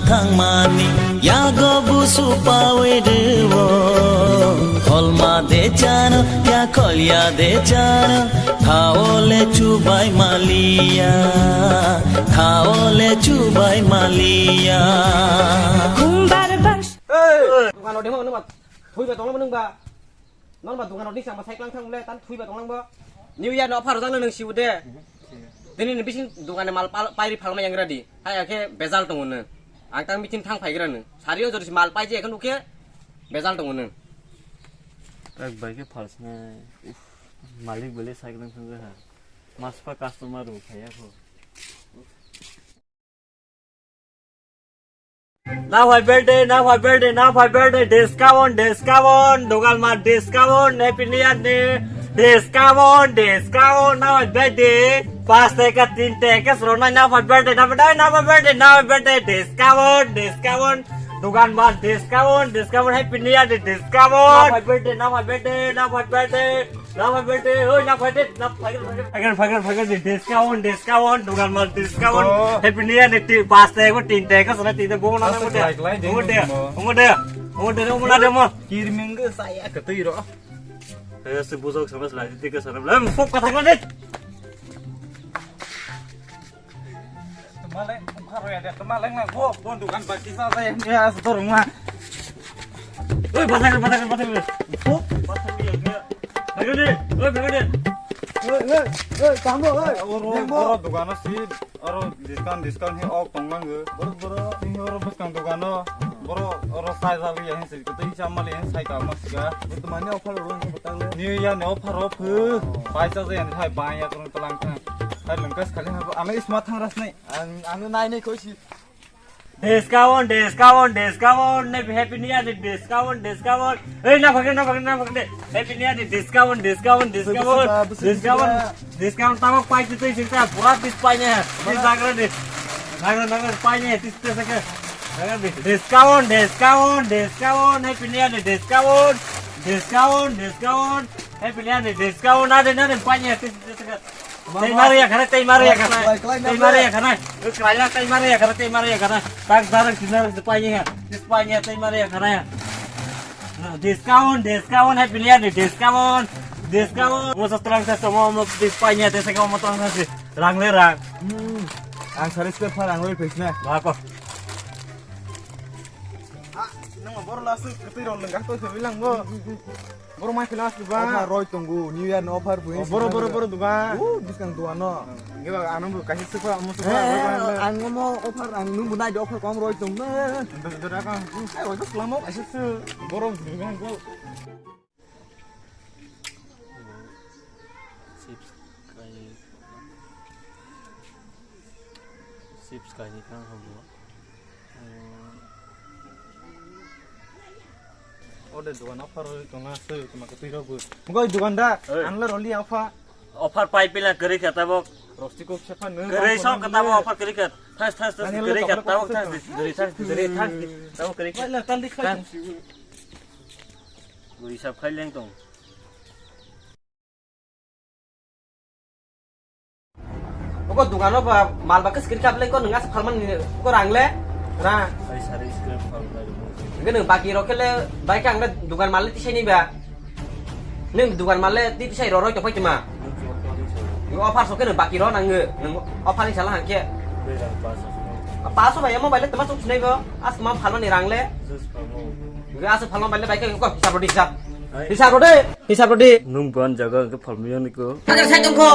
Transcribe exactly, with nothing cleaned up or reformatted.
Thangmani yago busu pawi rwo. Holma de chano, ya kolya de chano, thaole chubai maliya, thaole chubai maliya. Khumbar bang. Hey! Dukano demo nungba. Thui ba tongla nungba. Nong ba dukan rok ni chang ba cycle thang le tan thui ba tong lang bo. New Year no offer rok jang nang sibu de. Tini ni bising dukan ni mal pal-, pairi phalma yang ready. Hai akhe bezal tongo nang. Ang tang meeting thang phai gra nang. Sari o jori mal pai je ekhan ukhe bezal tongo nang. Tak bai khe phalsna. Uff, malik bele cycle thang ha. Mas pa customer ro phai ya kho. Now happy birthday, now happy birthday, now happy birthday, discount, discount, dukan ma discount, happy new year ni discount, discount, now happy birthday, pas teka tin teka srona, now happy birthday, now happy birthday, now happy birthday, now happy birthday, discount, discount, dukan ma discount, discount, happy new year ni discount, now happy birthday, now happy birthday, now happy birthday. Nang bai birthday, oi, nang bai birthday, nang bai birthday. Phaikar, phaikar, phaikar, discount, discount, dukan mal discount. Oh. Happy new year ni ti-, pas teka, tin teka, sana tin teka, bongo na, bongo de. Bongo de, bongo de, bongo de, bongo na de mo. Kirming ke saya ketui ro. Eh, si bujok sama selai, tiga sana. Lem, pok kata kau de. Malai, ongkha roi ade, malai nang bo, bo dukan baki sa sa ya, ya, setor ma. Oi, bathang, bathang, bathang. Bo, bathang ni ya. Bhagode, oi, bhagode. Oi, oi, oi, tamo, oi. Oro, oro dukan si, oro discount, discount hi ok tong nang. Boro, boro. Ni oro buskang dukan no, boro, oro sai sa ya, si, kete chamali, sai ka mas ga. Itu mana offer ro, ni batang le. Ni ya, ni offer ro, phu. Paisa sa ya, ni sai ba ya, kurang telang kan. Hai lengkas kali ha, ano isma thang ras nai. Ang, ang nai nai koi si. Discount, discount, discount, ne happy new year ni discount, discount. Ei, na phagde, na phagde, na phagde. Happy new year ni discount, discount, discount, discount. Discount tamo pai tu tu singta pura dis pai ne. Dis nagra dis. Nagra nagra pai ne, dis te sake. Nagra dis. Discount, discount, discount, happy new year ni discount. Discount, discount, happy new year ni discount. Na de, na de pai ne, dis te sake. Tei mari ya khana, tei mari ya khana. Klai, klai, klai, tei mari ya khana. Klai ya, tei mari ya khana, tei mari ya khana. Tak darang sinar sepai ya. Sepai ya, tei mari ya khana ya. Discount, discount, happy new year ni discount. Discount. Mo sa terang sa mo, mo sepai ya, tei sa mo terang sa si. Rang le rang. Hmm. Ang sari spare pa rang le pek na. Ba ko. Ah, nang bor la su ketui rong lengkak to sebilang bo. Boro mai khela asli ba. Offer roi tongo, New Year ni offer buhi. Oh, boro, boro, boro duga. Uh, biskang duano. Nge ba, ano bu kaisa sukha, amo sukha. Eh, ang omo offer, ang nung bu nai de offer kom roi tong na. Dora ka. Ai, oi, selama kaisa su. Boro duga ko. Chips kai. Chips kai ni kang hamu. Ode dugan offer roi tongna se tuma ke tui rok bu. Mugoi dugandar, oi. Anle roli offer. Offer pai pila kari kata bok. Rosti kok sepa nung. Kari sok kata bok offer kari kat. Thas, thas, thas, kari kat tabok thas, duri thas, duri thas, tabok kari kat. Wala tali khai. Guri sab khai leng tong. Oko dugano ba mal ba kis kiri kap lengko nung asa phalman ni ko rang le ra. Ai sari scrap phalman. Nge nung baki rok le bai ka ang le dugan mal le tisai ni ba. Nung dugan mal le ti tisai ro roi to pai tuma. Nge offer so ke nung baki ro nang nge nung offer ni sala hangke. Paso bai mo bai le tuma sok sinai bo as ma phalman ni rang le. Nge asa phalman bai le bai ka ko hisab rodi hisab. Hisab rodi. Hisab rodi. Nung ban jaga ke phalmi yang niko. Hajar sai tongkho.